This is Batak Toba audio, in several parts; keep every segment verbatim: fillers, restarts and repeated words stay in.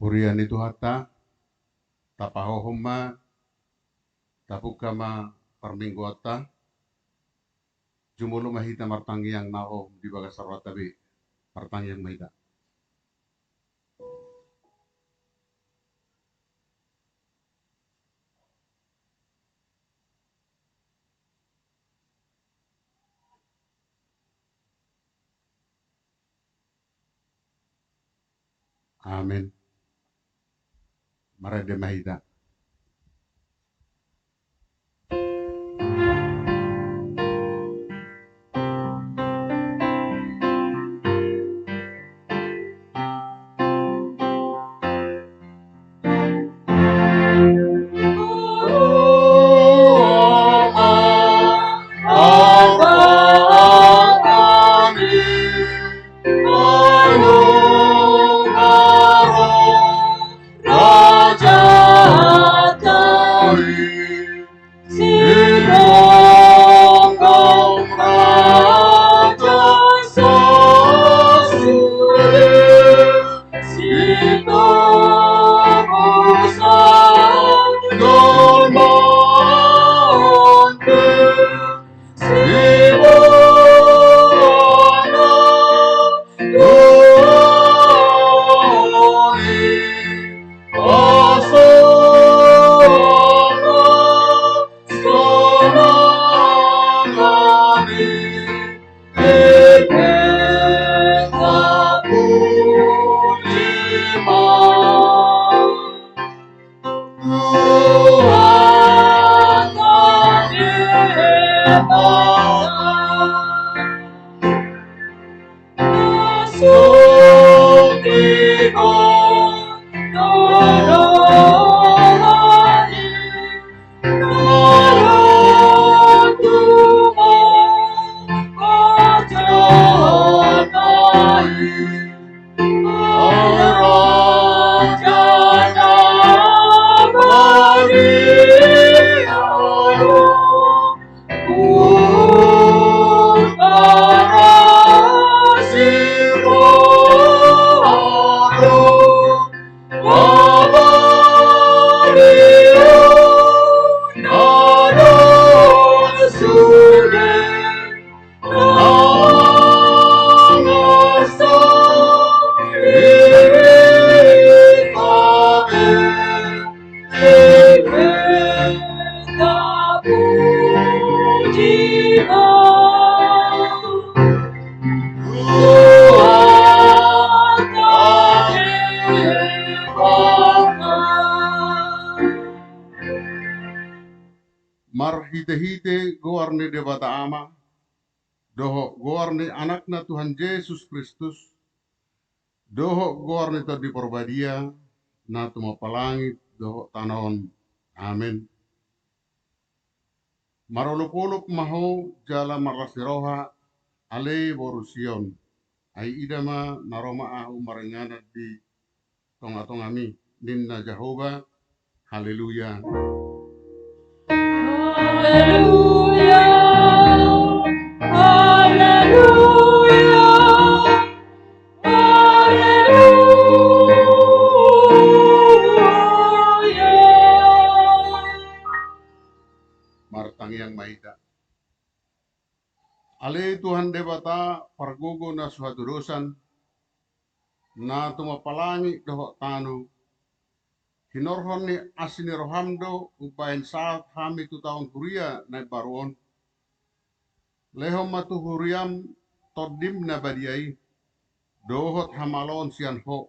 Huria ni Tuhanta, tapahohom ma, tapungka ma parmingguonta. Jumolo ma hita martangiang na hohom di bagasan rohanta be. Martangiang ma hita. Amen. Marende ma hita. Marhitehite goar ni Debata Ama, dohot goar ni Anakna Tuhan Jesus Kristus, dohot goar ni Tondi Parbadia, na tumompa langit dohot tano on. Amen. Marolopolop ma ho jala marlas ni roha, ale boru Sion. Ai ida ma, na ro ma ahu maringanan di tongatongami, ninna Jahowa. Haleluya. Haleluya. Haleluya. Haleluya. Martangiang ma hita. Ale Tuhan Debata, pargogo na so hatudosan, na tumompa langit dohot tano, hinorhon ni asi ni roham do umbahen sahat hami tu taon huria na imbaru on. Lehon ma tu huriam Tondim na badia i, dohot hamaloon sian ho,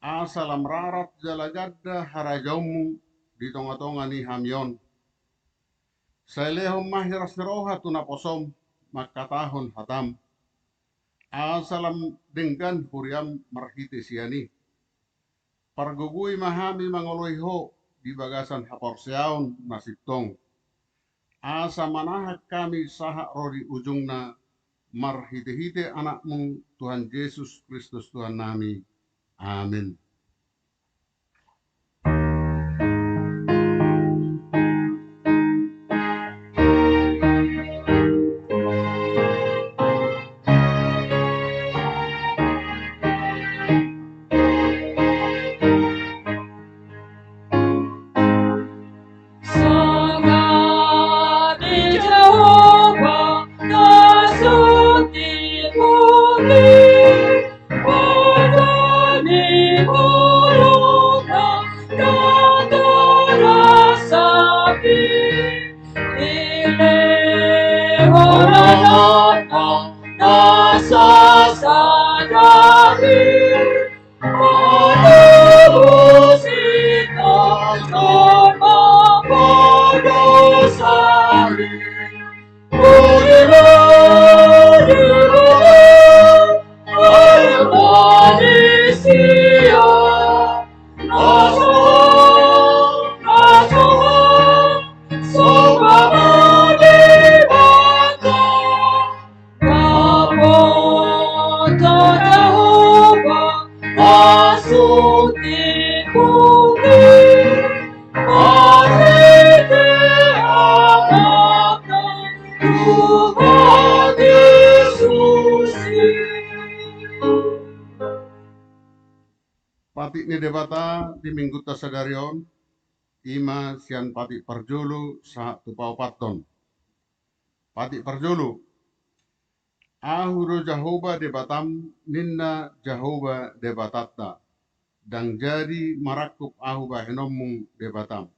asa lam rarat jala ganda harajaonmu di tongatonga ni hami on. Sai lehon ma hiras ni roha tu naposom mangkatahon hatam, asa lam denggan huriam marhite sian i. Pargogoi ma hami mangoloi ho di bagasan haporseaon na sintong, asa manahan hami sahat ro di ujungna, marhitehite Anakmu Tuhan Jesus Kristus Tuhannami. Amen. Sangap ni Jahowa na so timbuli, pada ni holongna na tarasapi, dilehon Anakna na sasada i. Patik ni Debata di Minggunta sadari on, i ma sian patik parjolo sahat tu paopathon. Patik parjolo. Ahu do Jahowa Debatam, ninna Jahowa Debatanta. Ndang jadi marangkup ahu bahenonmu debatam.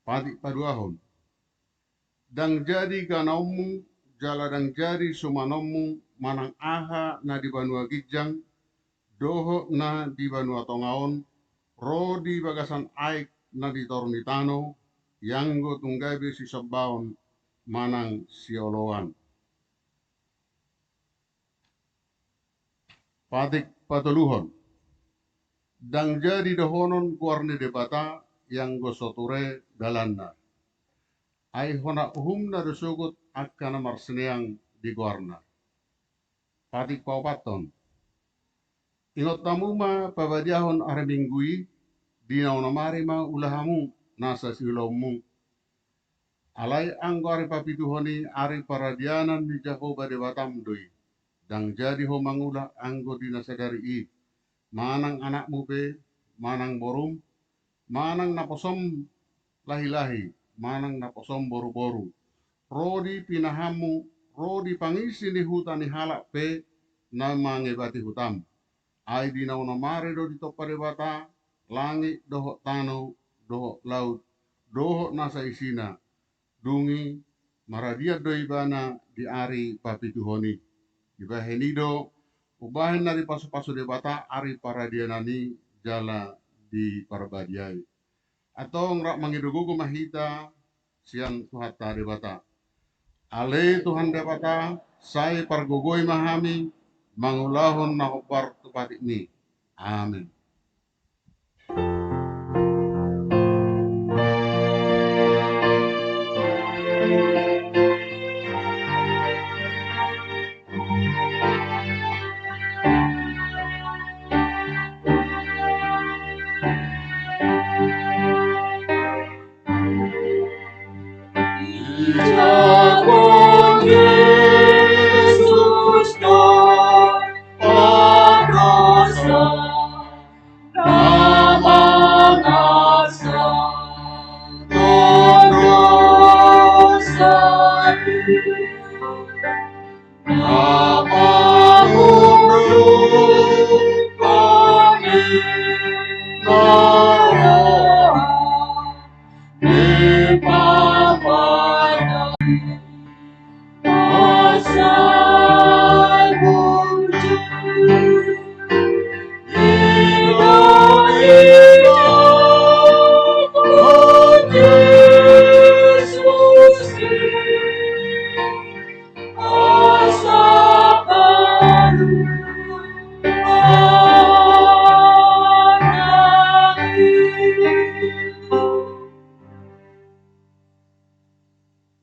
Patik paduahon. Ndang jadi ganaonmu, jala ndang jadi sumanonmu, manang aha na di banua ginjang, dohot na di banua tonga on, ro di bagasan aek na di toru ni tano, ianggo tung gabe sisombaon manang sioloan. Patik patoluhon. Ndang jadi dohonon goar ni Debata, ianggo so ture dalanna. Ai hona uhumna do sogot angka na marsineang di goarna. Patik paopathon. Ingot hamu ma pabadiahon ari Minggu i, di na onom ari ma ula hamu nasa siulaonmu. Alai anggo ari papituhon i ari paradianan ni Jahowa Debatam do i. Ndang jadi ho mangula anggo di na sadari i, manang anakmu pe, manang borum, manang naposom lahilahi, manang naposom boruboru, ro di pinahanmu, ro di pangisi ni huta ni halak pe na mangebati hutam. Ai di na onom ari do ditompa Debata langit dohot tano, dohot laut, dohot nasa isina. Dung i Maradian do ibana di ari papituhon i. Dibahen i do umbahen na dipasupasu Debata ari paradianan i jala diparbadiai. Antong rap mangido gogo ma hita sian Tuhanta Debata. Ale Tuhan Debata, sai pargogoi ma hami mangulahon na hombar tu patikmi. Amen.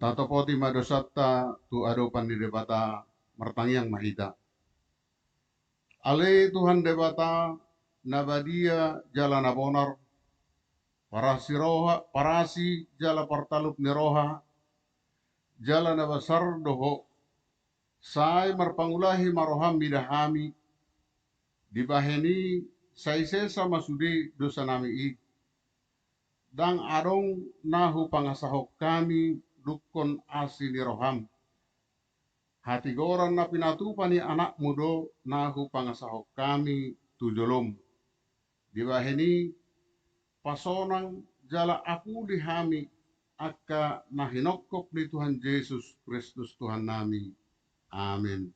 Tatopoti ma dosanta tu adopan ni Debata, martangiang ma hita. Ale Tuhan Debata, na badia jala na bonar, parasi roha, parasi jala partalup ni roha, jala na basar do Ho. Sai marpangulahi ma roham mida hami, dibahen i sai sesa ma sude dosanami i. Ndang adong na hupangasahon hami dungkon asi ni roham. Hatigoran na pinatupa ni Anakmu do na hupangasahon hami tu jolom. Dibahen i, pasonang jala apuli hami angka na hinongkop ni Tuhan Jesus Kristus Tuhannami. Amen.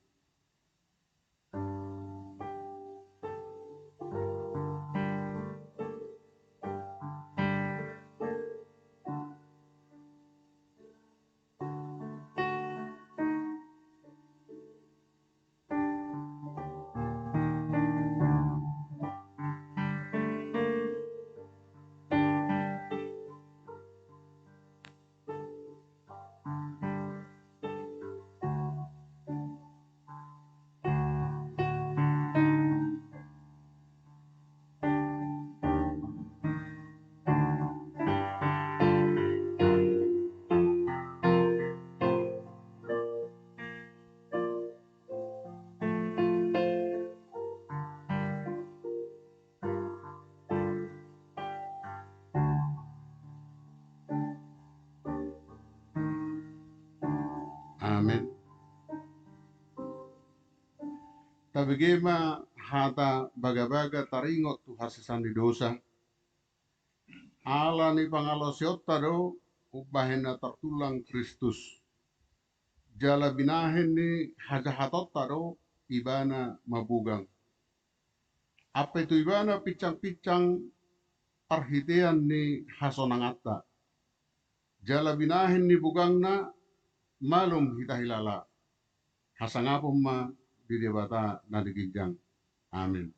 Amen. Tabege ma hata bagabaga taringot tu hasesaan ni dosa. Ala ni pangalaosionta do umbahen na tartulang Kristus. Jala binahen ni hajahatonta do ibana mabugang. Ampe tu ibana pinsangpinsang parhitean ni hasonanganta. Jala binahen ni bugangna malum hita hilala. Hasangapon ma di Debata na di ginjang. Amen.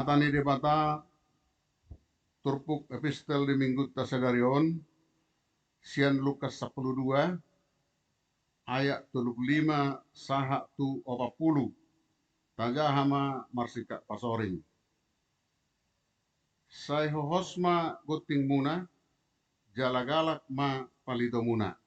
Hata ni Debata, turpuk epistel di minggunta sadari on, sian Lukas sampulu dua, ayat tolu pulu lima sahat tu opat pulu. Tajaha ma marsingkat pasoring. Sai hohos ma gontingmuna, jala galak ma palitomuna.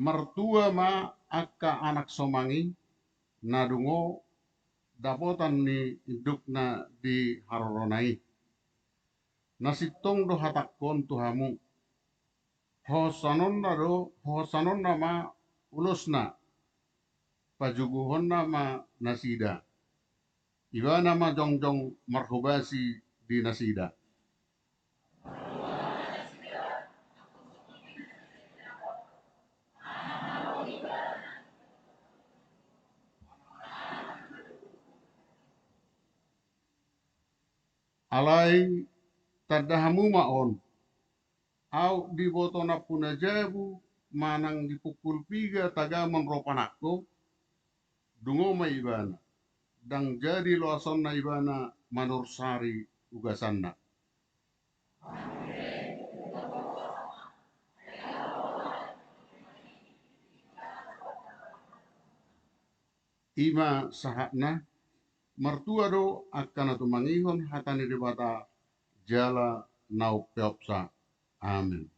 Martua ma angka anak somang i, na dungo dapotan ni indukna di harorona i. Na sintong do hatangkon tu hamu. Hohosonna do, hohosonna ma ulosna, pajuguhonna ma nasida. Ibana ma jongjong marhobasi di nasida. Alai tanda hamu ma on, aut diboto nampuna jabu manang di pungkul piga tagamon roha panangko, dungo ma ibana, ndang jadi loasonna ibana manursari ugasanna. I ma sahatna. Martua do angka na tumangihon hata ni Debata jala na umpeopsa. Amen.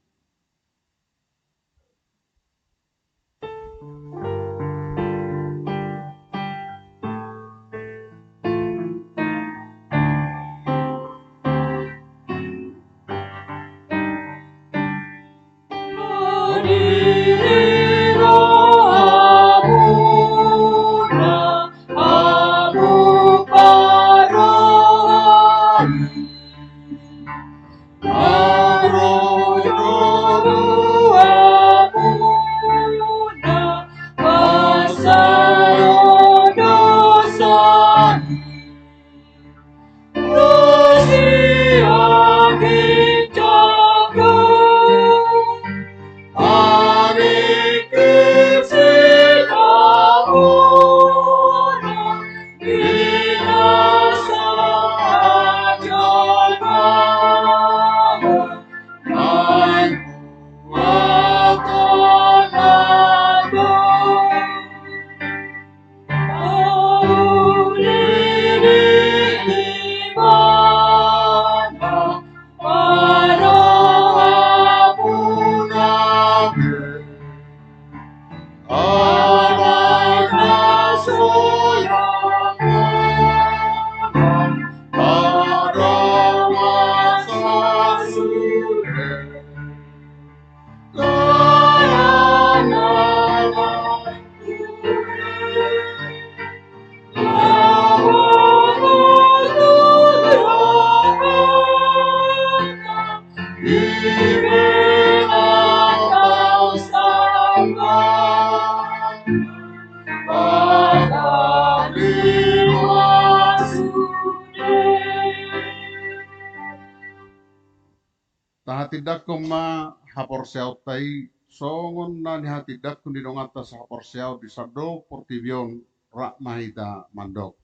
Tahatindangkon ma haporseaonta i, songon na nihatindangkon ni donganta sahaporseaon di sandok portibi on. Rap ma hita mandok.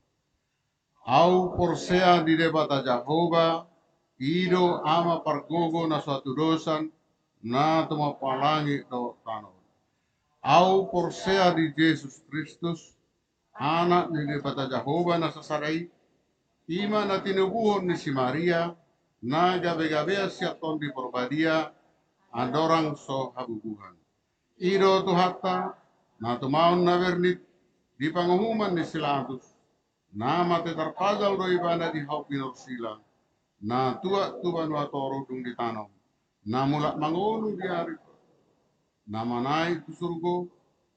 Au porsea di Debata Jahowa, i do Ama pargogo na so hatudosan, na tumompa langit dohot tano on. Au porsea di Jesus Kristus, Anak ni Debata Jahowa na sasada i, i ma na tinubuhon ni si Maria, na gabegabean sian Tondi Porbadia, andorang so habubuhan. I do Tuhanta, na tumaon na bernit di panguhuman ni si Latus, na mate tarpajal do ibana di hau pinorsilang, na tuat tu banua toru dung ditanom, na mulak mangolu di ari, na manaek tu surgo,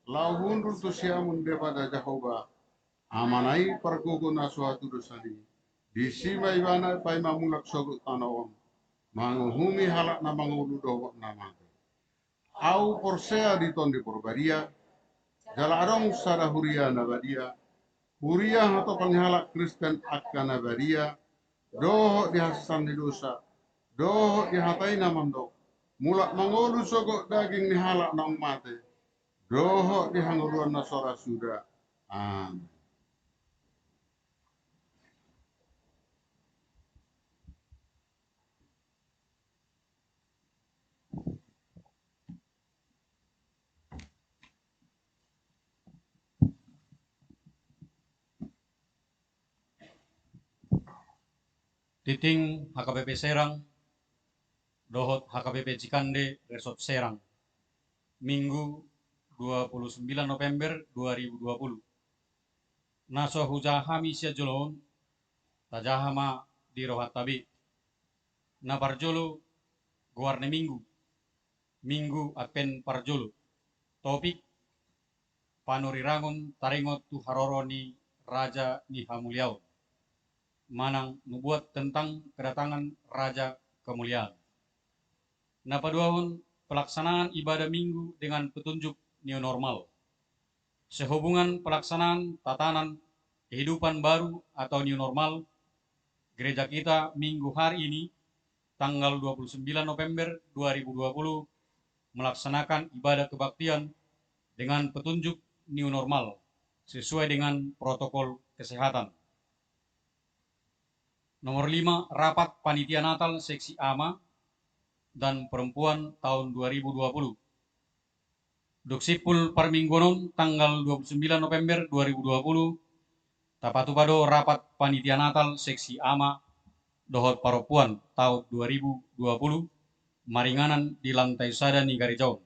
laho hundul tu siamun Debata Jahowa, Amana i pargogo na so hatudosan i, disi ma ibana paima mulak sogot tano on, manguhumi halak na mangolu dohot na mate. Au porsea di Tondi Porbadia, jala adong sada huria na badia, huria hatopan ni halak Kristen angka na badia, dohot di hasesaan ni dosa, dohot di hata i na mandok, mulak mangolu sogot daging ni halak naung mate, dohot di hangoluan na so ra suda. Amen. Tingting H K B P Serang dohot H K B P Cikande Resort Serang, Minggu dua puluh sembilan November dua ribu dua puluh. Na so hujaha hami sian jolo on, tajaha ma di rohanta be. Na parjolo, goar ni Minggu, Minggu Advent parjolo. Topik: Panurirangon taringot tu haroro ni Raja ni Hamuliaon, manang nubuat tentang kedatangan Raja Kemuliaan. Na paduahon, pelaksanaan ibadah Minggu dengan petunjuk new normal. Sehubungan pelaksanaan tatanan kehidupan baru atau new normal, gereja kita Minggu hari ini, tanggal dua puluh sembilan November dua ribu dua puluh, melaksanakan ibadah kebaktian dengan petunjuk new normal sesuai dengan protokol kesehatan. Nomor lima, rapat panitia Natal seksi ama dan perempuan tahun dua ribu dua puluh. Dung simpul parmingguon on, tanggal dua puluh sembilan November dua ribu dua puluh, tapatupa do rapat panitia Natal seksi ama dohot parompuan tahun dua ribu dua puluh, maringanan di lantai sada ni gareja on.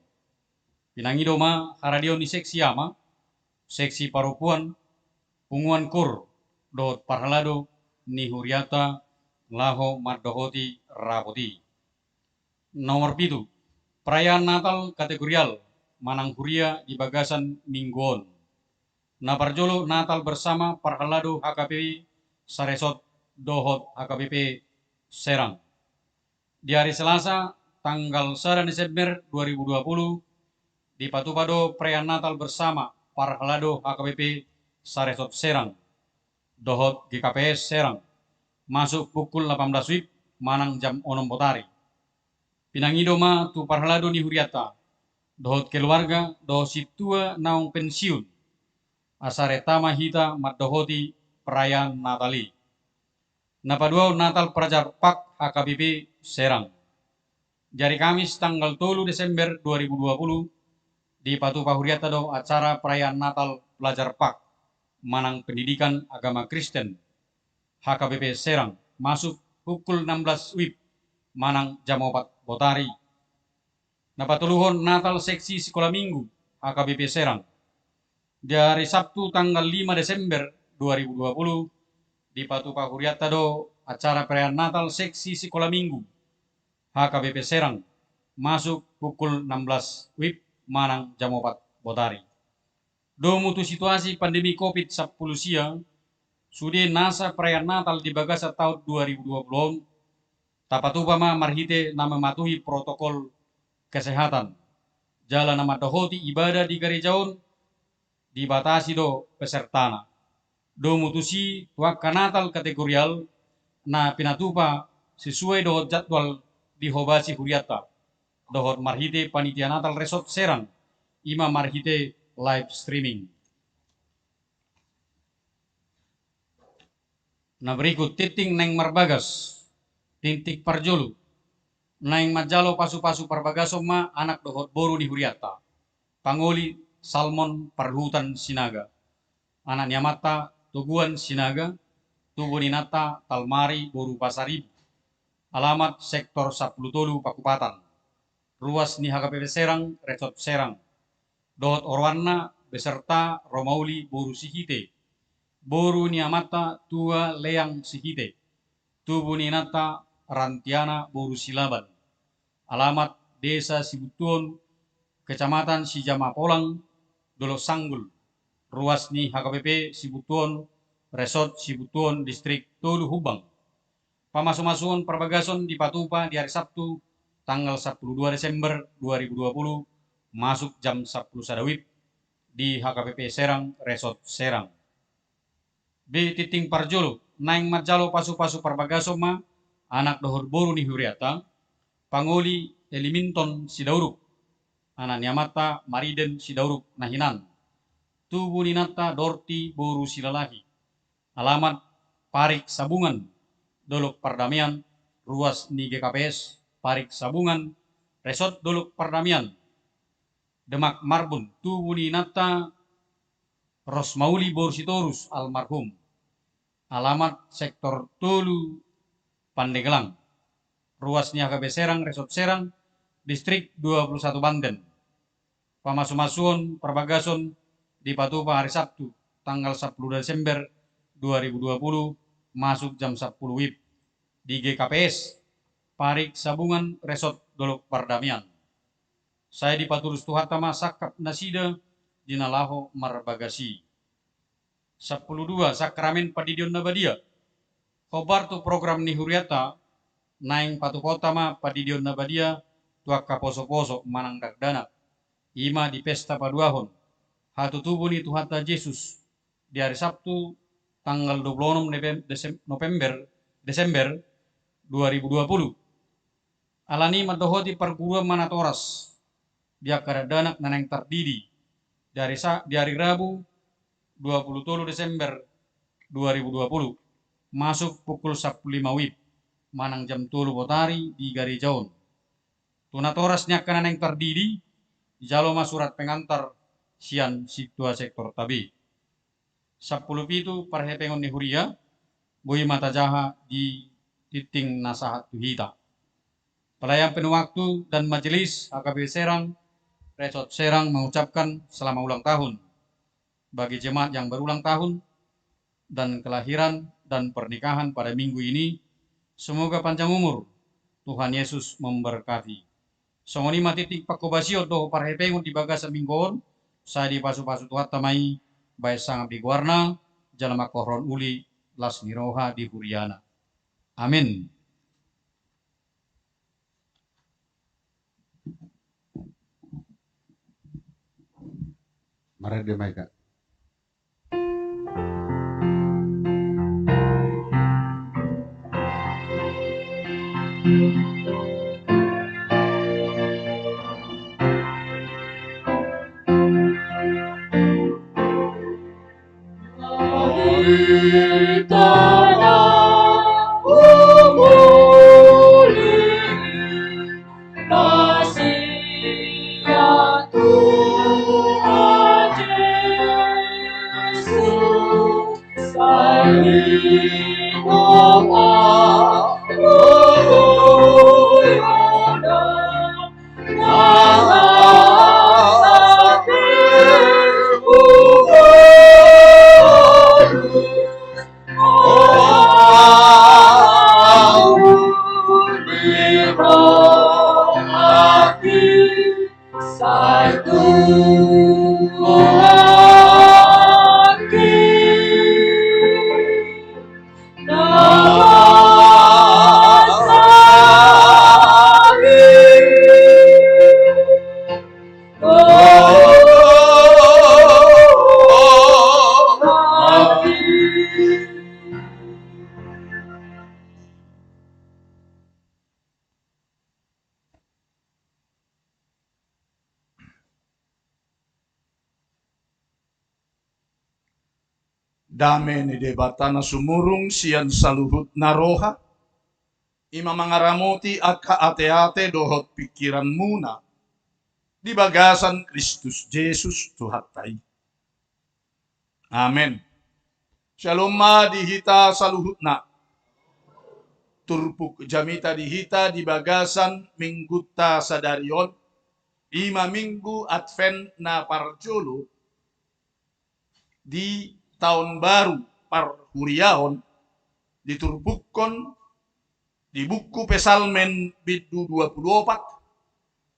Pinangido ma haradeon ni seksi ama, seksi parompuan, punguan koor dohot parhalado ni hurianta laho mandohoti rapot i. Nomor pitu, perayaan Natal kategorial manang huria di bagasan Minggu on. Na parjolo, Natal bersama parhalado H K B P saresort dohot H K B P Serang. Di hari Selasa, tanggal sada Desember dua ribu dua puluh, dipatupa do perayaan Natal bersama parhalado H K B P saresort Serang dohot G K P S Serang, masuk pukul delapan belas wib manang jam onom botari. Pinangido ma tu parhalado ni hurianta dohot keluarga dohot sintua naung pensiun, asa renta ma hita mandohoti perayaan Natal i. Na paduahon, Natal Pelajar Pak H K B P Serang. Di hari Kamis, tanggal tolu Desember dua ribu dua puluh, dipatupa hurianta do acara perayaan Natal Pelajar Pak manang Pendidikan Agama Kristen H K B P Serang, masuk pukul enam belas wib manang jam opat botari. Na patoluhon, Natal seksi sikola Minggu H K B P Serang. Di hari Sabtu, tanggal lima Desember dua ribu dua puluh, dipatupa hurianta do acara perayaan Natal seksi sikola Minggu H K B P Serang, masuk pukul enam belas wib manang jam opat botari. Domu tu situasi pandemi covid sampulu sia, sude nasa perayaan Natal di bagasan taon dua ribu dua puluh on, tapatupa ma marhite na mematuhi protokol kesehatan. Jala na mandohoti ibadah di gareja on dibatasi do pesertana. Domu tusi, tu angka Natal kategorial na pinatupa sesuai dohot jadwal dihobasi hurianta dohot marhite panitia Natal Resort Serang, i ma marhite live streaming. Na berikut, tingting naeng marbagas. Tingting parjolo, naeng manjalo pasupasu parbagason ma anak dohot boru ni hurianta. Pangoli Salmon Parhutan Sinaga. Anak ni amanta Toguan Sinaga, tubu ni inanta Talmari boru Pasaribu. Alamat sektor sampulu tolu Pakupatan. Ruas ni H K B P Serang, Resort Serang. Dohot oroanna beserta Romauli boru Sihite. Boru ni amanta Tua Leang Sihite. Tubu ni inanta Rantiana boru Silaban. Alamat Desa Sibuntuon, Kecamatan Sijamapolang, Dolok Sanggul. Ruas ni H K B P Sibuntuon, Resort Sibuntuon, Distrik Tolu Humbang. Pamasumasuon parbagason dipatupa di hari Sabtu, tanggal sampulu dua Desember dua ribu dua puluh, masuk jam sampulu sada wib di H K B P Serang, Resort Serang. B, tingting parjolo, Naeng manjalo pasu-pasu parbagason ma anak dohot boru ni hurianta, pangoli Eliminton Sidauruk, anak ni amanta Mariden Sidauruk na hinan. Tubu ni inanta Dorti boru Silalahi. Alamat Parik Sabungan, Dolok Pardamean, ruas ni G K P S Parik Sabungan, Resort Dolok Pardamean. Demak Marbun, tubu ni inanta Rosmauli boru Sitorus almarhum. Alamat Sektor tolu Pandeglang. Ruas ni H K B Serang, Resort Serang, Distrik dua puluh satu Banten. Pamasu-masuon parbagason dipatupa hari Sabtu, tanggal sampulu dua Desember dua ribu dua puluh, masuk jam sampulu wib, di G K P S Parik Sabungan, Resort Dolok Pardamean. Sai dipatulus Tuhanta ma sangkap nasida di na laho marbagas i. Sampulu dua, Sakramen Pandidion na Badia. Hombar tu program ni hurianta, naeng patupaonta ma pandidion na badia tu angka poso-poso manang dakdanak, i ma di pesta paduahon hatutubu ni Tuhanta Jesus di ari Sabtu, tanggal dua puluh onom Novem-, Desem-, November, Desember dua ribu dua puluh. Alani i mandohoti parguruan ma natoras di angka dakdanak na naeng tardidi di ari sa-, di ari Rabu, dua puluh tolu Desember dua ribu dua puluh, masuk pukul sampulu lima wib, manang jam tolu botari di gareja on. Tu natoras ni angka na naeng tardidi, dijalo ma surat pengantar sian Sintua Sektor Tabe. Sampulu pitu, parhepengon ni huria, boi ma tajaha di tingting na sahat tu hita. Pelayan penuh waktu dan majelis H K B Serang, Resort Serang mengucapkan selamat ulang tahun bagi jemaat yang berulang tahun dan kelahiran dan pernikahan pada minggu ini. Semoga panjang umur, Tuhan Yesus memberkati. Songon i ma tingting panghobasion dohot parhepengon di bagasan minggu on, sai dipasu-pasu Tuhanta ma i bahen sangap di goarna, jala mangkorhon uli las ni roha di huriana. Amin. Marende ma hita. Dame ni Debata na sumurung sian saluhutna roha, i ma mangaramoti angka ateate dohot pingkiranmuna di bagasan Kristus Jesus Tuhanta i. Amen. Syalom ma di hita saluhutna. Turpuk jamita di hita di bagasan minggunta sadari on, i ma minggu Advent na parjolo di taon baru parhuriaon, diturpukkon di buku Psalmen bindu dua pulu opat,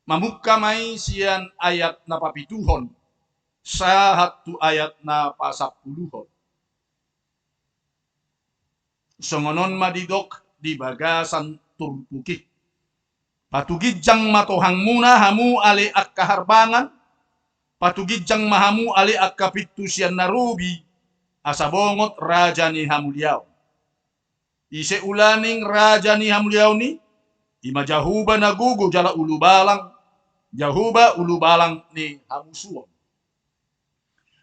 mamungka ma i sian ayat na papituhon sahat tu ayat na pasampuluhon. Songon on ma didok di bagasan turpuk i. Patuginjang ma tohangmuna hamu ale angka harbangan, patuginjang ma hamu ale angka pintu sian na robi, asa bongot raja ni hamuliaon. Ise ulaning raja ni hamuliaon i? I ma Jahowa na gogo jala ulubalang, Jahowa ulubalang ni hamusuon.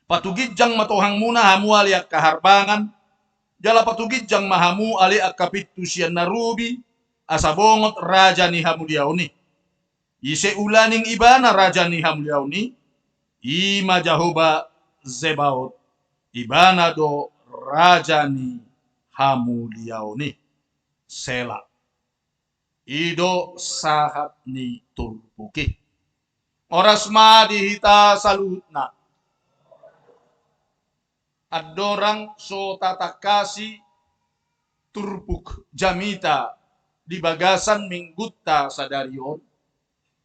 Patuginjang ma tohangmuna hamu ale angka harbangan, jala patuginjang ma hamu ale angka pintu sian na robi, asa bongot raja ni hamuliaon i. Ise ulaning ibana raja ni hamuliaon i? I ma Jahowa Zebaot, ibana do raja ni hamuliaon i. Sela. I do sahat ni turpuk i. Horas ma di hita saluhutna. Andorang so tatangkasi turpuk jamita di bagasan minggunta sadari on,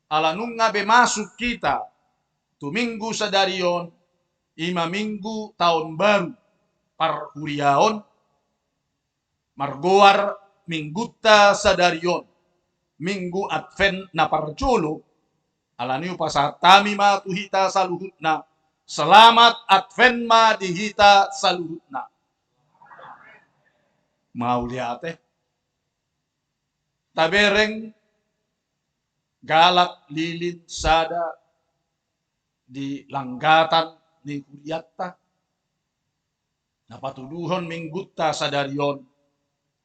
ala nunga be masuk hita tu minggu sadari on, i ma minggu taon baru parhuriaon, margoar minggunta sadari on, Minggu Advent na parjolo, ala ni i hupasahat hami ma tu hita saluhutna, selamat Advent ma di hita saluhutna. Mauliate. Tabereng galak lilin sada di langgatan ni hurianta, na patuduhon minggunta sadari on,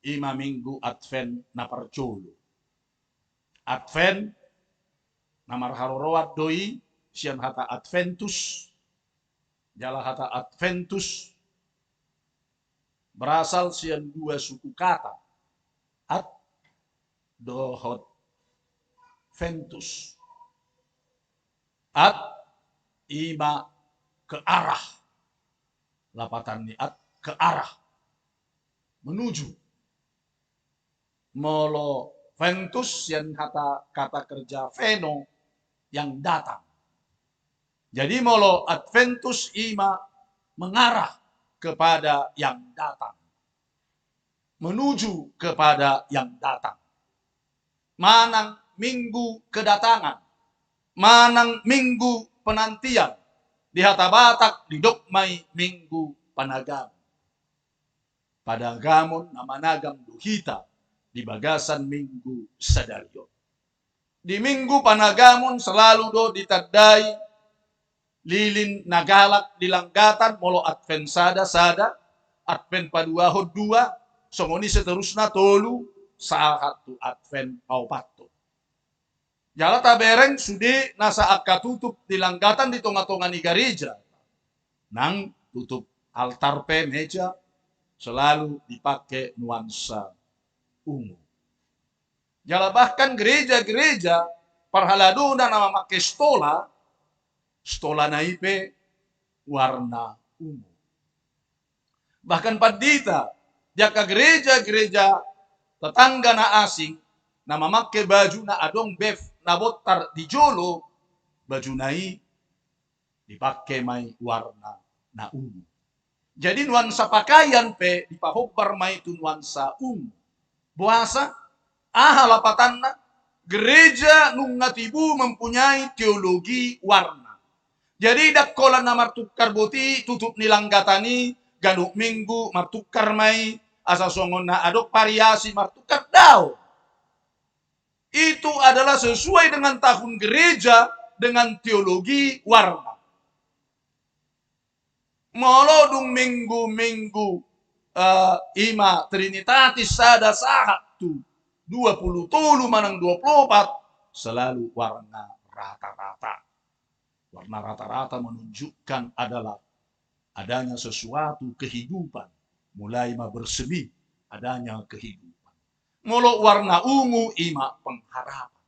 i ma Minggu Advent na parjolo. Advent, na marharoroan do i sian hata Adventus, jala hata Adventus berasal sian dua suku kata, ad dohot ventus. Ad i ma ke arah, lapatan ni ad ke arah, menuju. Molo ventus sian hata kata kerja veno, yang datang. Jadi molo Adventus i ma mengarah kepada yang datang, menuju kepada yang datang. Manang minggu kedatangan, manang minggu penantian, di hata Batak didok ma i Minggu Panagamon. Panagamon na managam do hita di bagasan minggu sadari on. Di Minggu Panagamon selalu do ditandai lilin na galak di langgatan, molo Advent sada, sada, Advent paduahon dua, songon i seterusna tolu, sahat tu Advent paopathon. Jala tabereng sude nasa angka tutup di langgatan di tonga-tonga ni gareja, nang tutup altar pe, meja, selalu dipake nuansa ungu. Jala bahkan gereja-gereja parhaladona na mamake stola, stolana i pe warna ungu. Bahkan pandita di angka gereja-gereja tetangga na asing, na mamake baju na adong bef na bontar di jolo, bajuna i dipake ma i warna na ungu. Jadi nuansa pakaian pe dipahombar ma i tu nuansa ungu. Boasa? Aha lapatanna? Gereja nunga tibu mempunyai teologi warna. Jadi ndang holan na martukar boti tutup ni langgatan i, ganup minggu martukar ma i, asa songon na adong variasi martukar, daong. Itu adalah sesuai dengan tahun gereja, dengan teologi warna. Molo dung minggu-minggu, eh, i ma Trinitatis sada sahat tu dua puluh tolu manang dua puluh opat, selalu warna rata-rata. Warna rata-rata menunjukkan adalah adanya sesuatu kehidupan, mulai ma bersemi, adanya kehidupan. Molo warna ungu i ma pengharapan.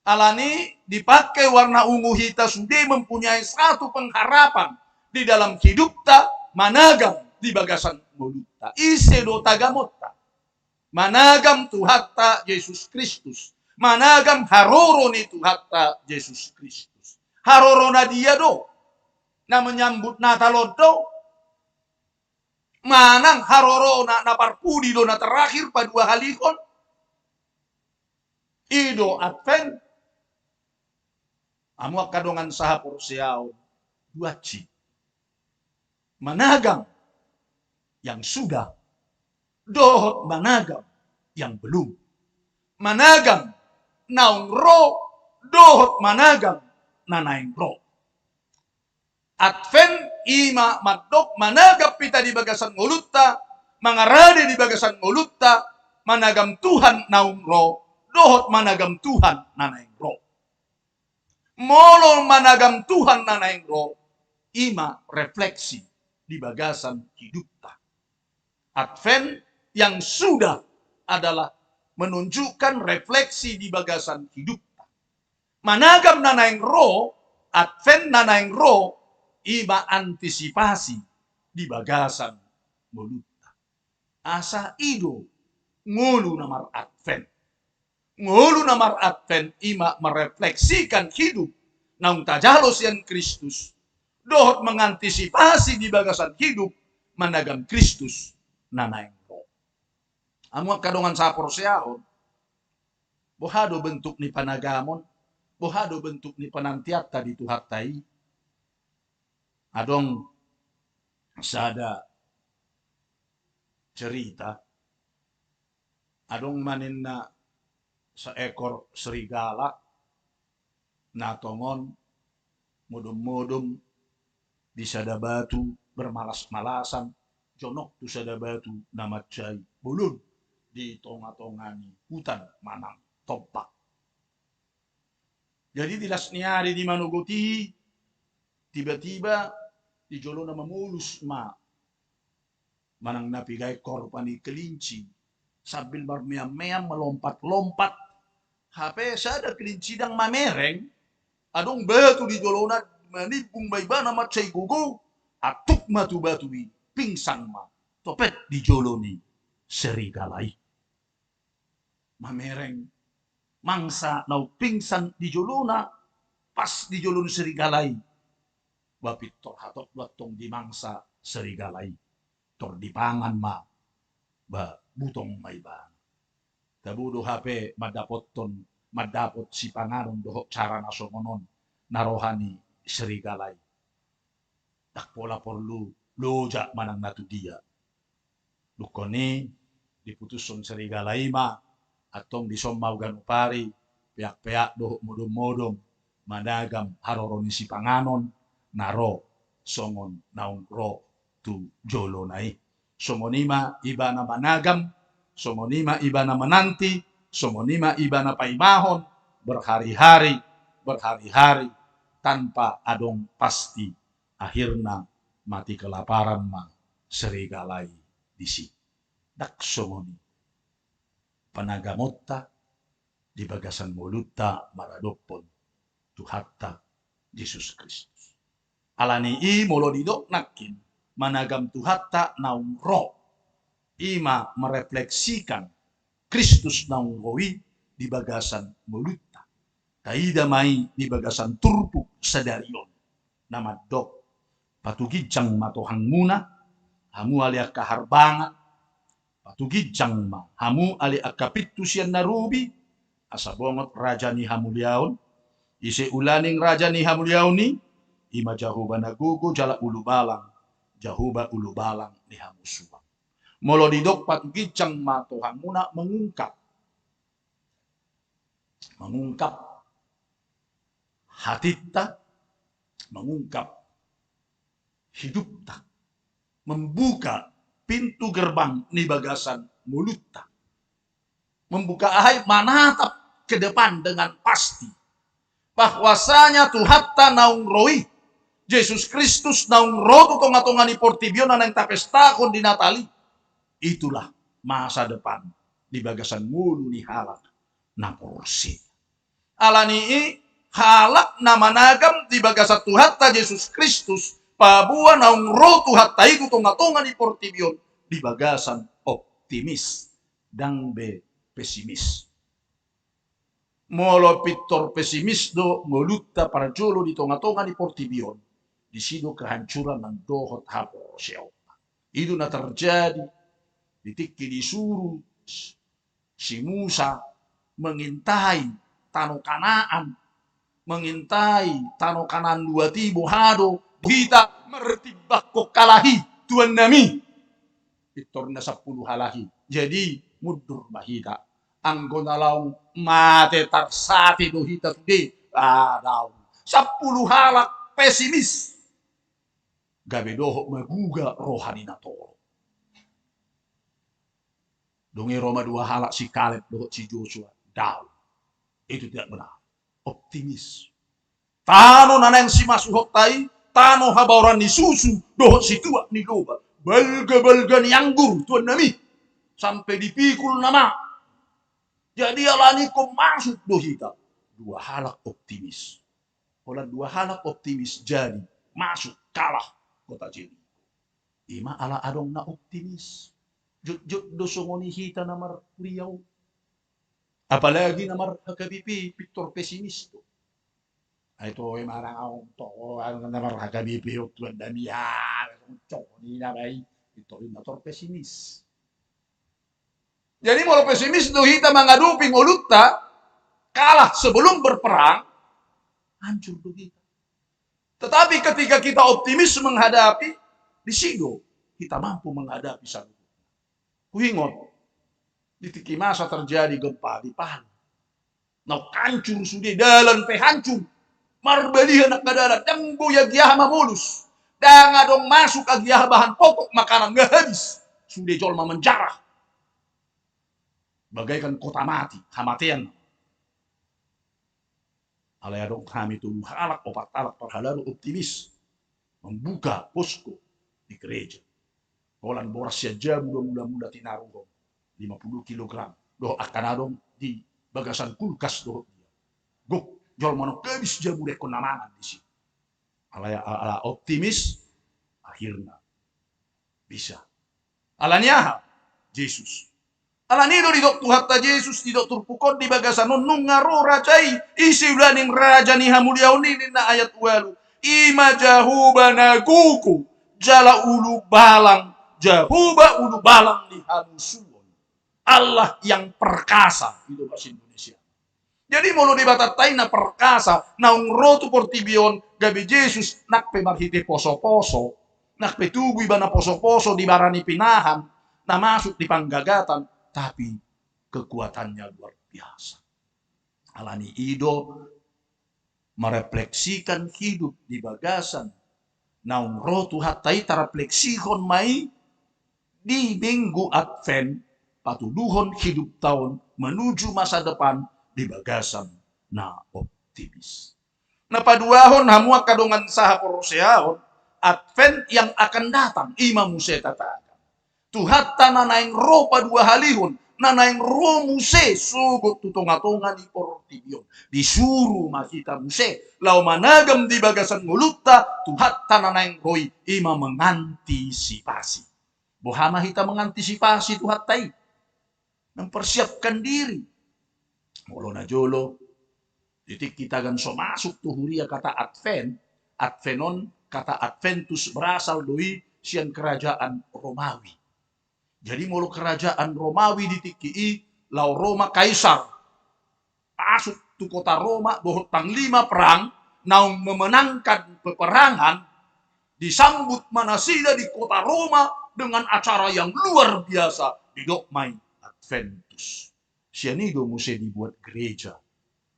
Alani dipake warna ungu hita sude mempunyai satu pengharapan di dalam hidupta, managam di bagasan ngolunta. Ise do tagamonta? Managam Tuhanta Jesus Kristus. Managam haroro ni Tuhanta Jesus Kristus. Haroro na dia do? Na menyambut Natal on do? Manang harorona na parpudi do na terakhir paduahalihon? I do Advent. Hamu angka dongan sahaporseaon, dua C. Managam yang sudah, dohot managam yang belum. Managam naung ro dohot managam na naeng ro. Advent i ma mandok managam hita di bagasan ngolunta, mangarade di bagasan ngolunta, managam Tuhan naung ro dohot managam Tuhan na naeng ro. Molo managam Tuhan na naeng ro, i ma refleksi di bagasan hidupta. Advent yang sudah adalah menunjukkan refleksi di bagasan hidupta. Managam na naeng ro, Advent na naeng ro, i ma antisipasi di bagasan ngolunta. Asa i do ngolu na mar-Advent. Ngolu na mar-Advent i ma merefleksikan hidup naung tajalo sian Kristus, dohot mengantisipasi di bagasan hidup managam Kristus na naeng ro. Hamu angka dongan saporseaon, boha do bentuk ni panagamon, boha do bentuk ni penantianta di Tuhanta i? Adong sada cerita, adong ma ninna seekor serigala na tongon modom-modom di sada batu, bermalas-malasan, jonok tu sada batu na mansai bolon di tonga-tonga ni hutan manang tompak. Jadi di las ni ari di manogot i, tiba-tiba di jolona mamolus ma manang na piga ekor pani kelinci, sambil marmeam-meam, malompat-lompat. Hape sada kelinci ndang mamereng, adong batu di jolona, manimbung ma ibana mansai gogo, atuk ma tu batu i, pingsan ma, topet di jolo ni serigala i. Mamereng mangsa naung pingsan di jolona, pas di jolo ni serigala i. Ba pintor hatop do antong dimangsa serigala i. Tor dipangan ma, ba butong ma ibana. Tabo do hape mandapothon, mandapot sipanganon dohot cara na songon on na roha ni serigala i. Ndang pola porlu lojak manang na tu dia. Dungkon i diputushon serigala i ma, antong dison ma ganup ari peak-peak dohot modom-modom managam haroro ni sipanganon na ro songon naung ro tu jolona i. Songon i ma ibana managam, songon i ma ibana menanti, songon i ma ibana paimahon berhari-hari, berhari-hari tanpa adong pasti. Akhirna mati kelaparan ma serigala i disi. Ndang songon i panagamonta di bagasan ngolunta maradophon Tuhanta Jesus Kristus. Alani i molo didok nangkin managam Tuhanta naung ro, i ma merefleksikan Kristus naung ro i di bagasan ngolunta. Taida ma i di bagasan turpuk sadari on na mandok: Patuginjang ma tohangmuna, hamu ale angka harbangan, patuginjang ma hamu ale angka pintu sian na robi, asa bongot raja ni hamuliaon. Ise ulaning raja ni hamuliaon i? I ma Jahowa na gogo jala ulubalang, Jahowa ulubalang ni hamusuan. Molo didok patuginjang ma tohangmuna, mengungkap, mengungkap hatinta, mengungkap hidupta, membuka pintu gerbang ni bagasan ngolunta. Membuka aha i? Manatap ke depan dengan pasti. Bahwasanya Tuhanta naung ro i, Jesus Kristus naung ro tu tonga-tonga ni portibi on na naeng tapestahon di Natal i, itulah masa depan di bagasan ngolu ni halak na porsea. Alani i halak na managam di bagasan Tuhanta Jesus Kristus, paboa naung ro Tuhanta i tu tonga-tonga ni portibi on di bagasan optimis, ndang be pesimis. Molo pintor pesimis do ngolunta parjolo di tonga-tonga ni portibi on, disi do kehancuran nang dohot haporseaonta. I do na terjadi di tingki disuru si Musa mengintai tano Kanaan, mengintai tano Kanaan luat i, boha do hita mertimbangkon halahi, tuannami. pintor na sampulu halak i. Jadi mundur ma hita. Anggo na laung mate tarsate do hita sude, ah, daong. Sampulu halak pesimis. Gabe dohot maguga roha ni natorop. Dung i ro ma dua halak, si Kaleb dohot si Josua, daong. Itu tidak benar. Optimis. Tano na naeng simasuhonta i, tano habaoran ni susu dohot situak ni loba, balga-balga ni anggur, tuan nami, sampe dipikul nama. Jadi alani i masuk do hita. Dua halak optimis. Holan dua halak optimis jadi masuk, kalah kota Jeriko. Ima ala adong na optimis. Jotjot do songon i hita na marhuria on. Apalagi na mar-H K B P, pintor pesimis do. Ai toe ma nang ahu tong, na mar-H K B P on, tuan nami, ah, songon i nama i, pintor i na tor pesimis. Jadi molo pesimis do hita mangadopi ngolunta, kalah sebelum berperang, hancur do hita. Tetapi ketika kita optimis menghadapi, di si do hita mampu menghadapi saluhutna. Huingot, di tingki masa terjadi gempa di Palu. Naung hancur sude, dalan pe hancur. Marbaliha angka dalan, ndang boi agia aha mamolus. Ndang adong masuk agia aha bahan pokok makanan, nga habis. Sude jolma menjarah. Bagaikan kota mati, hamatean. Alai adong hami tolu halak, opat halak parhalado optimis. Membuka posko di gereja. Holan boras sian jabu do mula-mula tinaruhon, lima puluh kilogram. Dohot angka na adong di bagasan kulkas dohot dia. Gok, jolma naung habis jabu dengkon na mangan di si. Alai ala optimis, akhirna bisa. Alani aha? Jesus. Alani do didok Tuhanta Jesus, didok turpuk on, di bagasan on nunga ro raja i, ise ulaning raja ni hamuliaon i, ninna ayat ualu. Ima Jahowa na gogo, jala ulubalang, Jahowa ulubalang ni hamusuon. Allah yang perkasa, i do bahasa Indonesia. Jadi molo Debatanta i na perkasa, naung ro tu portibi on, gabe Jesus, nang pe marhite poso-poso, nang pe tubu ibana poso-poso di bara ni pinahan, na masuk di panggagatan, tapi kekuatannya luar biasa. Alani i do merefleksikan hidup di bagasan naung ro Tuhanta i, tarefleksihon ma i di Minggu Advent, patuduhon hidupta on menuju masa depan di bagasan na optimis. Na paduahon, hamu angka dongan sahaporseaon, Advent yang akan datang, ima muse tatangkap. Tuhanta na naeng ro paduahalihon, na naeng ro muse sogot tu tonga-tonga ni portibi on. Disuru ma hita muse laho managam di bagasan ngolunta Tuhanta na naeng ro i, ima mengantisipasi. Boha ma hita mengantisipasi Tuhanta i? Mempersiapkan diri. Molo na jolo, di tingki tagan so masuk tu huria kata Advent, Advent on, kata Adventus berasal do i sian kerajaan Romawi. Jadi molo kerajaan Romawi di tingki i, laho ro ma Kaisar masuk tu kota Roma dohot panglima perang, naung memenangkan peperangan, disambut ma nasida di kota Roma dengan acara yang luar biasa, didok ma i Adventus. Sian i do muse dibuat gereja,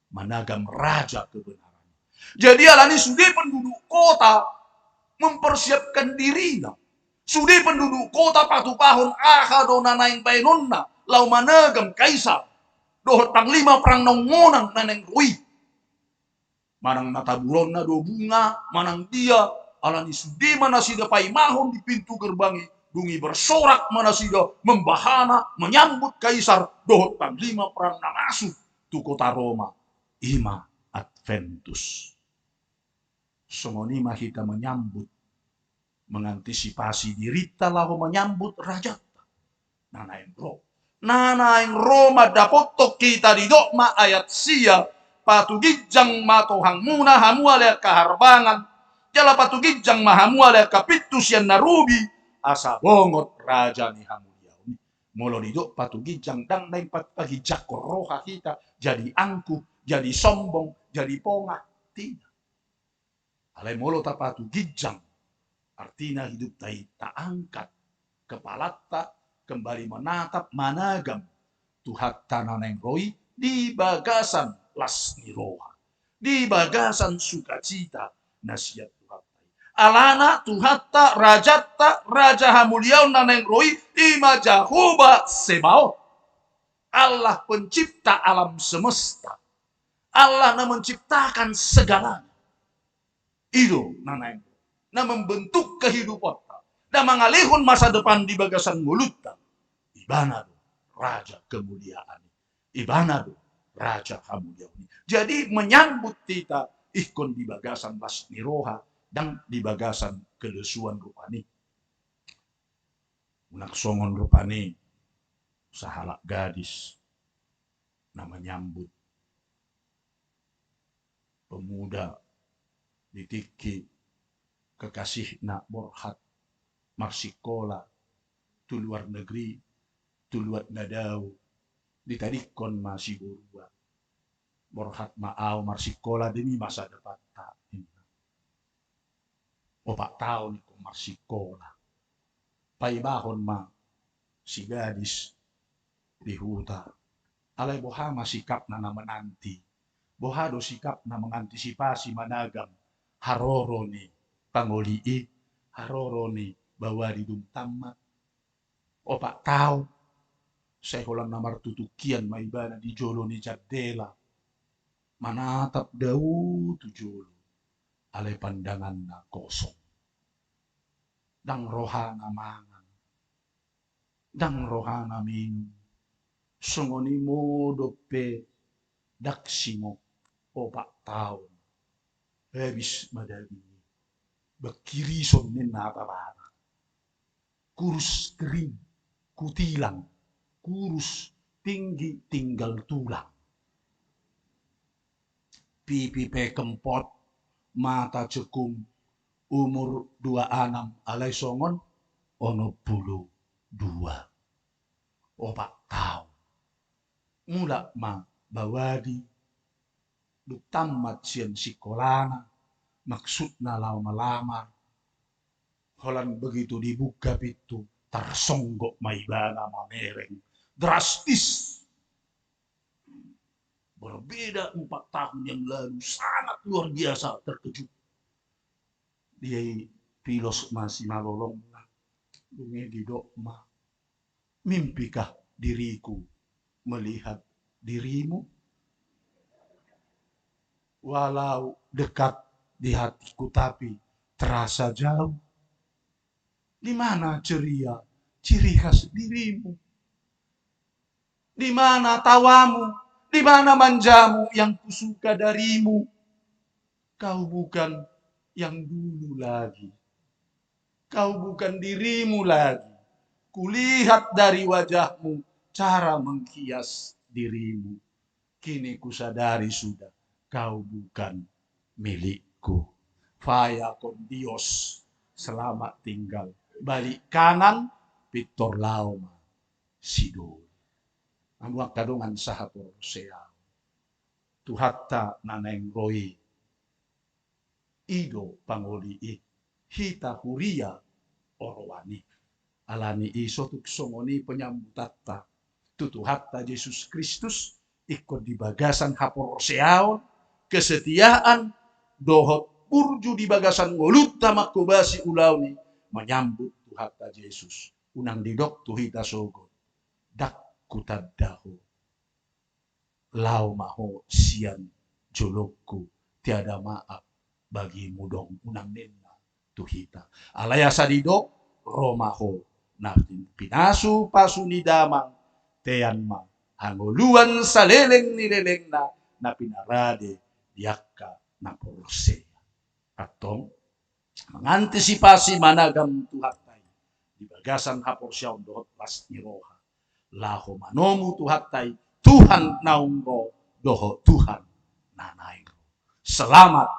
managam raja kebenaran. Jadi alani sude penduduk kota mempersiapkan dirina. Sude penduduk kota patupahon aha do na naeng baenonna laho managam Kaisar dohot panglima perang naung monang na naeng ro i. Manang na taburonna do bunga, manang dia, alani sude ma nasida paimahon di pintu gerbang i, dung i bersorak ma nasida membahana menyambut Kaisar dohot panglima perang na masuk tu kota Roma, ima Adventus. Songon i ma hita menyambut, mengantisipasi dirinta laho menyambut rajanta na naeng ro. Na naeng ro mandapothon hita, didok ma ayat sia, patuginjang ma tohangmuna hamu ale angka harbangan, jala patuginjang ma hamu ale angka pintu sian na robi, asa bongot raja ni hamuliaon i. Molo didok patuginjang, ndang naeng pat-, paginjanghon roha hita, jadi angkuh, jadi sombong, jadi pongah. Tidak. Alai molo tapatuginjang, artina hidupta i taangkat. kepalanta kembali menatap, managam Tuhanta na naeng ro i di bagasan las ni roha, di bagasan sukacita na sian Tuhanta i. Alana Tuhanta, Rajanta, Raja hamuliaon na naeng ro i, i ma Jahowa Sebaot, Allah pencipta alam semesta, Allah na menciptakan segalanya. I do na naeng ro, na membentuk kehiduponta, na mangalehon masa depan di bagasan ngolunta. Ibana do Raja kemuliaan i, Ibana do Raja hamuliaon i. Jadi menyambut hita ingkon di bagasan las ni roha, ndang di bagasan kelesuan rupani. Unang songon rupani sahalak gadis na menyambut pemuda di tingki kekasihna borhat marsikola tu luar negeri, tu luat na dao, ditadingkon ma siborua. Borhat ma, au marsikola demi masa depanta, ninna. Opat taon ingkon marsikola. Paibahon ma si gadis di huta. Alai boha ma sikapna na menanti? Boha do sikapna mengantisipasi, managam haroro ni pangoli i, haroro ni baoa di dung tamat? Opat taon, sai holan na martutukian ma ibana di jolo ni jandela, manatap dao tu jolo, alai pandanganna kosong. Ndang rohana mangan, ndang rohana minum. Songon i modom pe ndang simok, opat taon. Habis ma daging i. Bangkirison ninna hata Batak. Kurus kering, kutilang, kurus tinggi tinggal tulang. Pipi pe kempot, mata cekung, umur dua anam alai songon onom pulu dua. Opat taon. Mulak ma baoa di dung tamat sian sikolana, maksudna laho malamar. Holan begitu dibuka pintu, tarsonggot ma ibana mamereng. Drastis. Berbeda empat tahun yang lalu, sangat luar biasa terkejut. Dia i pilos ma simalolongna, dung i didok ma, "Mimpikah diriku melihat dirimu? Walau dekat di hatiku, tapi terasa jauh. Di mana ceria, ciri khas dirimu? Di mana tawamu? Di mana manjamu yang kusuka darimu? Kau bukan yang dulu lagi. Kau bukan dirimu lagi. Kulihat dari wajahmu cara menghias dirimu. Kini kusadari sudah, kau bukan milikku. Vaya con Dios, selamat tinggal." Balik kanan, pintor laho ma sidoli. Hamu angka dongan sahaporseaon, Tuhanta na naeng ro i, i do pangoli i, hita huria oroan i. Alani i so tung songon i penyambutanta tu Tuhanta Jesus Kristus, ingkon di bagasan haporseaon, kesetiaan, dohot burju di bagasan ngolunta manghobasi ulaon i, menyambut Tuhanta Jesus. Unang didok tu hita sogot, "Ndang hutanda ho, laho ma ho sian jolongku, tiada maaf bagimu dong." Unang ninna tu hita. Alai asa didok, "Ro ma ho na pinasupasu ni Damang, tean ma hangoluan saleleng ni lelengna na pinarade di angka na porsea." Antong, mengantisipasi managam Tuhanta i di bagasan haporseaon dohot las ni roha, laho manomu Tuhanta i, Tuhan naung ro dohot Tuhan na naeng ro. Selamat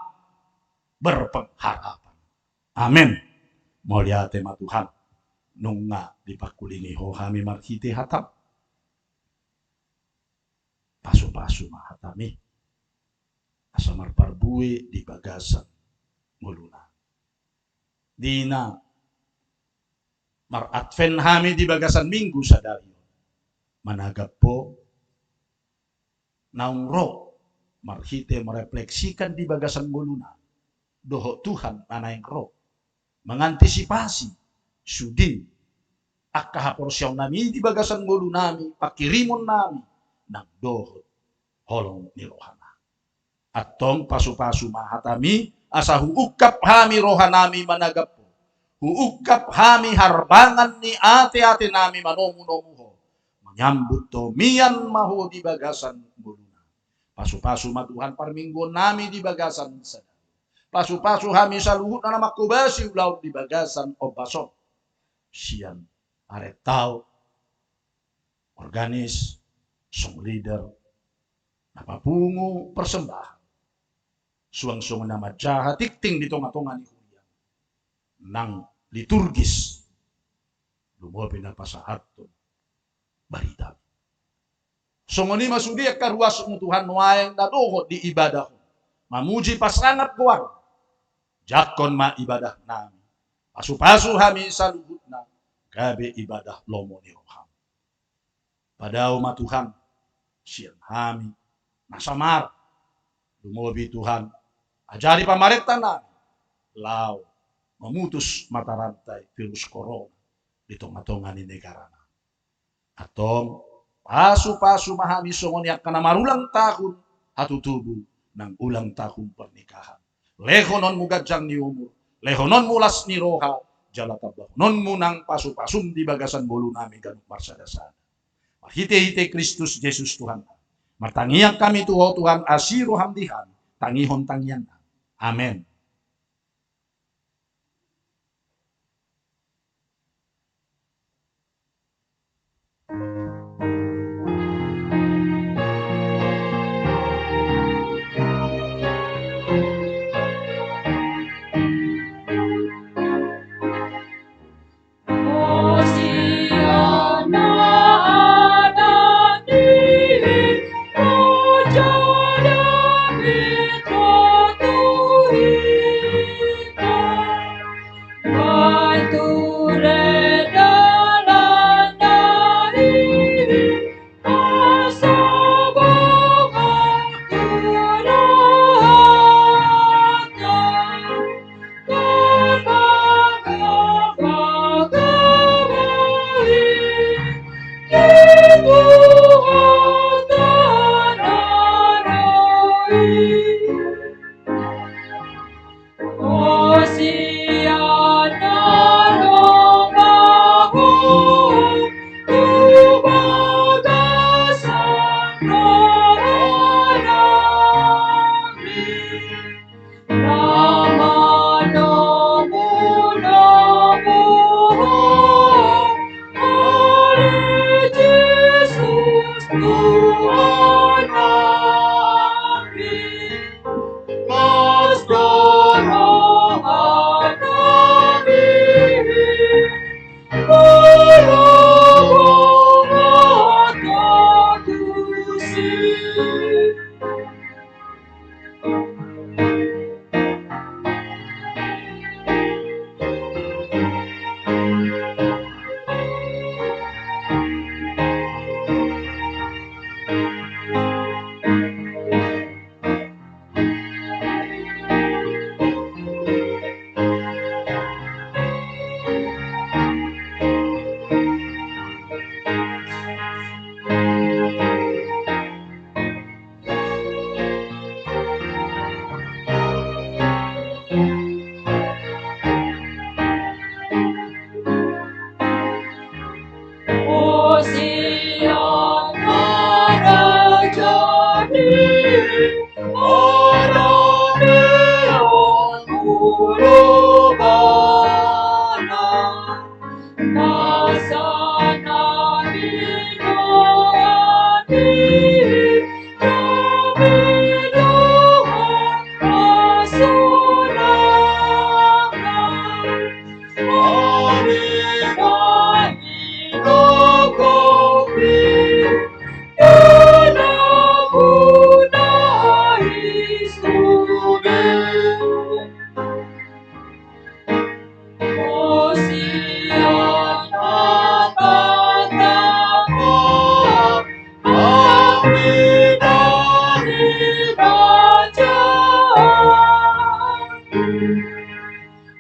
berpengharapan. Amen. Mauliate ma Tuhan, nunga dipangkulingi Ho hami marhite hataM. Pasupasu ma hataMi, asa marparbue di bagasan ngoluna. Di na Mar-Advent hami di bagasan Minggu sadari on, managap Ho naung ro marhite merefleksikan di bagasan ngolunami dohot Tuhan na naeng ro mangantisipasi sude angka haporseaonnami di bagasan ngolunami, panghirimonnami nang dohot holong ni rohaNa. Antong pasupasu ma hatami, asa huungkap hami rohanami managap Ho, huungkap hami harbangan ni ateatenami manomunomu Ho, manyambut Ho, mian ma Ho di bagasan ngolunami. Pasupasu ma Tuhan parmingguonnami di bagasan sadari on. Pasupasu hami saluhutna na manghobasi ulaon di bagasan ombas on, sian parentaon, organis, song leader, na papungu persembahan, suang songon na manjaha tingting di tongatonga ni huria nang liturgis, lumobi na pasahathon barita. Songon i ma sude angka ruasMu Tuhan, nuaeng na dohot di ibadah on, mamuji pasangap goarMu. Jangkon ma ibadahnami, pasupasu hami saluhutna gabe ibadah lomo ni rohaM. Padao ma Tuhan sian hami na samar. Lumobi Tuhan, ajari pamarentanami laho mamutus mata rantai virus corona di tongatonga ni negarana. Antong pasupasu ma hami songon i angka na marulang tahun hatutubu nang ulang tahun pernikahan. LehononMu ganjang ni umur, lehononMu las ni roha, jala tambahononMu nang pasupasuM di bagasan ngolunami ganup marsadasada. Marhitehite Kristus Jesus Tuhanta, martangiang hami tu Ho Tuhan, asi rohaM di hami, tangihon tangiangnami. Amen.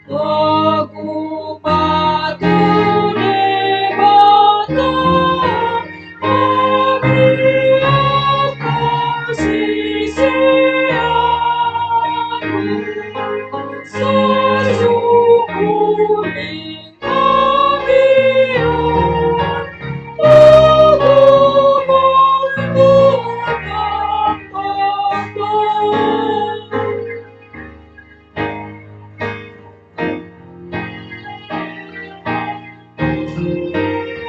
Aku ma tu Debata, anggiat siseanku, sasungkun ni anggiat, aku ma tu Debata.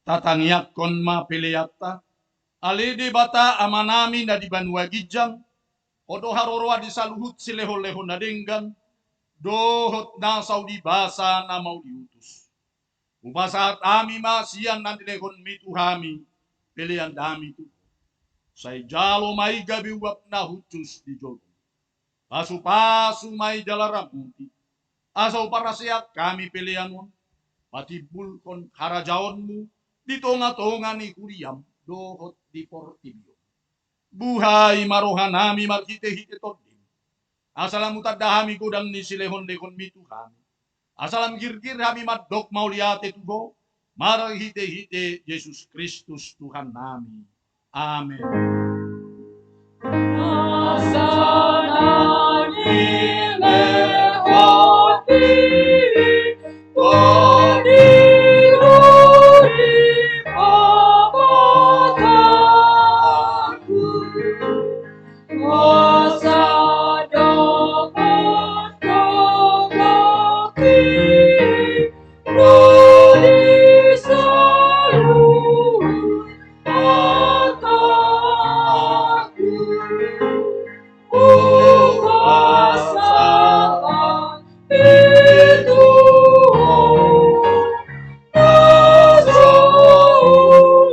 Tatangiangkon ma peleanta. Ale Debata Amanami na di banua ginjang, Ho do haroroan di saluhut silehonlehon na denggan dohot na saudibasa na mau diutus. Hupasahat hami ma sian na nilehonMi tu hami pelean nami tu Ho. Sai jalo ma i gabe uap na hushus di jolom. Pasupasu ma i jala ramoti, asa huparhaseang hami pelean on patimbulhon harajaonMu di tongatonga ni huriaM dohot di portibi on. Buhai ma rohanami marhitehite TondiM, asa lam hutanda hami godang ni silehonlehonMi tu hami, asa lam girgir hami mandok mauliate tu Ho marhitehite Jesus Kristus Tuhannami. Amen. Asa na nilehonMi, Ho di huria Bapangku, asa dang mandongani ro di saluhut hatangku. Hupasahat hami tu Ho, na so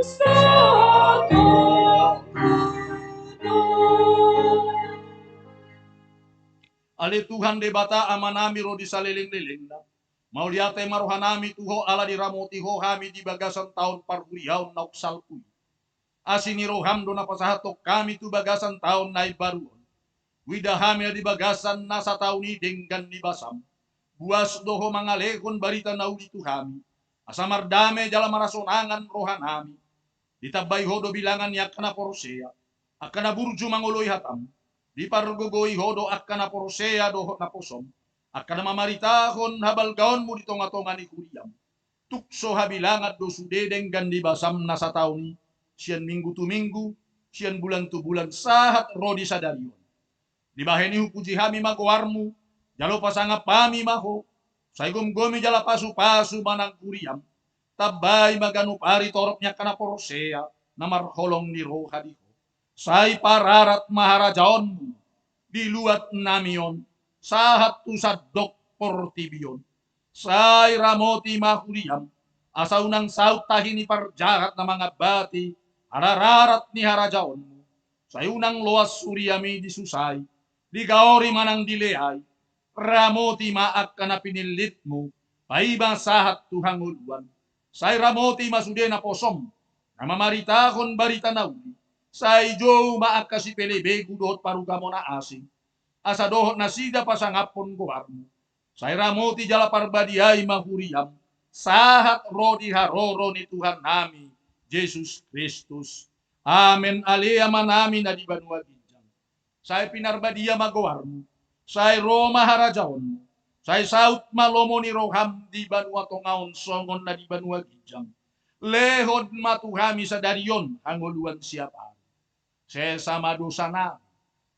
husatongku do. Ale Tuhan Debata Amanami ro di salelenglelengna, mauliate ma rohanami tu Ho ala diramoti Ho hami di bagasan taon parhuriaon naung salpu i. Asi ni rohaM do na pasahathon hami tu bagasan taon na imbaru on. Huida hami na di bagasan na sataon i denggan ni basaM, buas do Ho mangalehon barita na uli tu hami, asa mardame jala marhasonangan rohanami. Ditambai Ho do bilangan ni angka na porsea, angka na burju mangoloi hataM. Dipargogoi Ho do angka na porsea dohot naposoM, angka na mamaritahon habalgaonMu di tongatonga ni huriaM. Tung so habilangan do sude denggan ni basaM na sataon i, sian minggu tu minggu, sian bulan tu bulan, sahat ro di sadari on. Dibahen i hupuji hami ma goarMu, jala pasangap hami ma Ho, sai gomgomi jala pasupasu ma nang huriaM. Tambai ma ganup ari torop ni angka na porsea na marholong ni roha di Ho. Sai pararat ma harajaonMu di luat nami on, sahat tu sandok portibi on. Sai ramoti ma huriaM, asa unang saut tahi ni parjahat na mangambati harararat ni harajaonMu. Sai unang loas huriaM i disusai, digaori manang dileai, Ramoti ma angka na pinillitmu, paima sahat tu hangoluan. Sai ramoti ma sude naposom, na mamaritahon barita na uli. Sai jou ma angka sipelebegu dohot parugamo na asing, asa dohot nasida pasangaphon goarmu. Sai ramoti jala parbadiai ma huriam, sahat ro di haroro ni Tuhannami Jesus Kristus. Amen. Ale Amanami na di banua ginjang, sai pinarbadia ma goarmu. Sai ro ma harajaonmu. Sai saut ma lomo ni roham di banua tonga on songon na di banua ginjang. Lehon ma tu hami sadari on hangoluan siap ari. Sesa ma dosanami,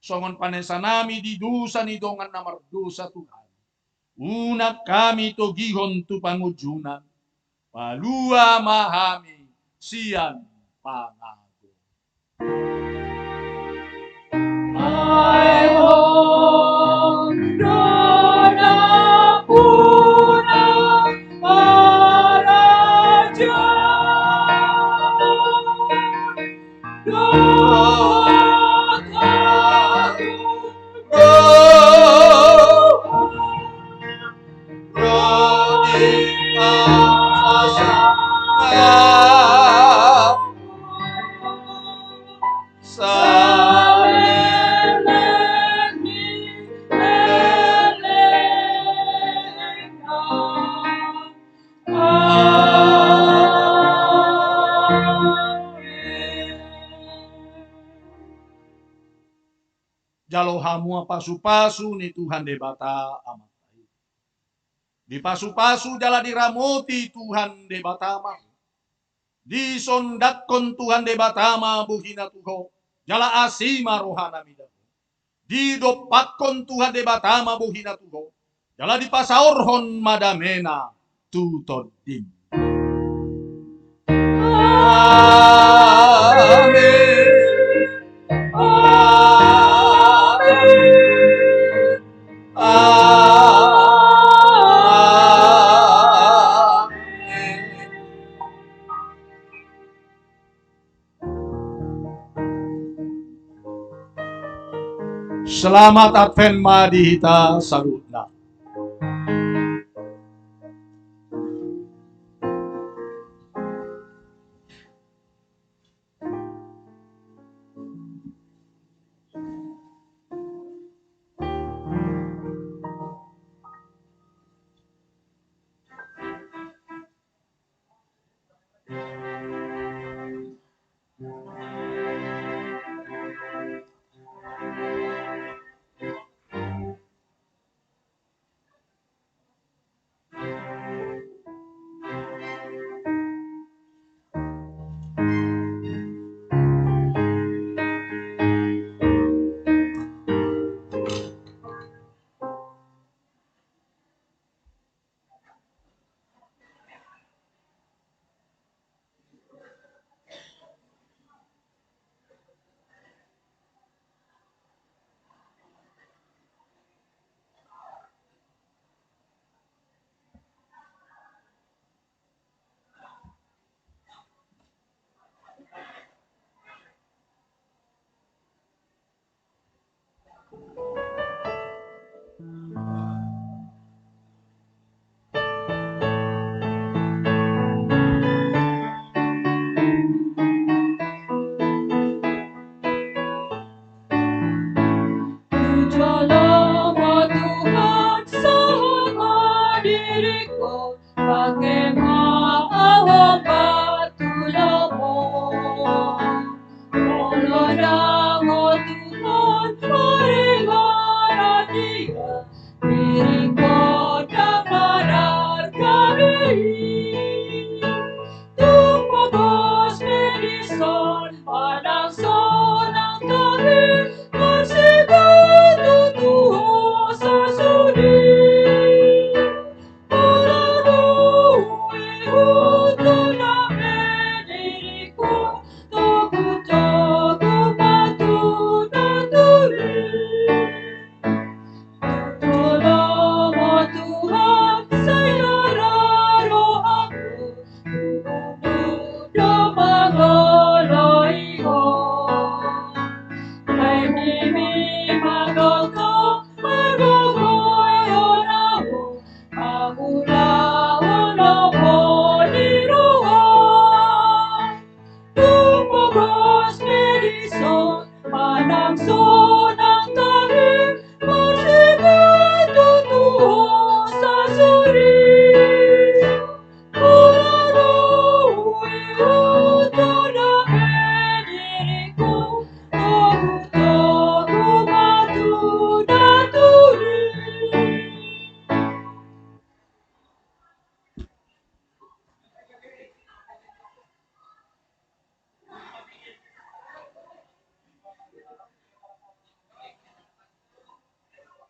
songon panesanami di dosa ni dongan na mardosa tu hami. Unang hami togihon tu pangunjunan, palua ma hami sian pangago. Ai Ho do nampuna harajaon dohot agung dohot Jalo hamu ma pasupasu ni Tuhan Debata Amanta i. Dipasupasu jala diramoti Tuhan Debata ma ho. Disondangkon Tuhan Debata ma bohina tu ho, jala asi ma rohana mida ho. Didompakkon Tuhan Debata ma bohina tu ho, jala dipasaorhon ma damena tu tondim. Amen. Amen. Amen. Selamat Advent ma di hita saluhutna. Tu jolomu Tuhan sahat ma diringku, pake ma au hombar tu jolomu. Molo ndang Ho Tuhan paringanan dia, diringku ndang mararga be i. Tung pogos be dison manang sonang tabi, marsigantung tu Ho sasudi. Ala Ho i Ahu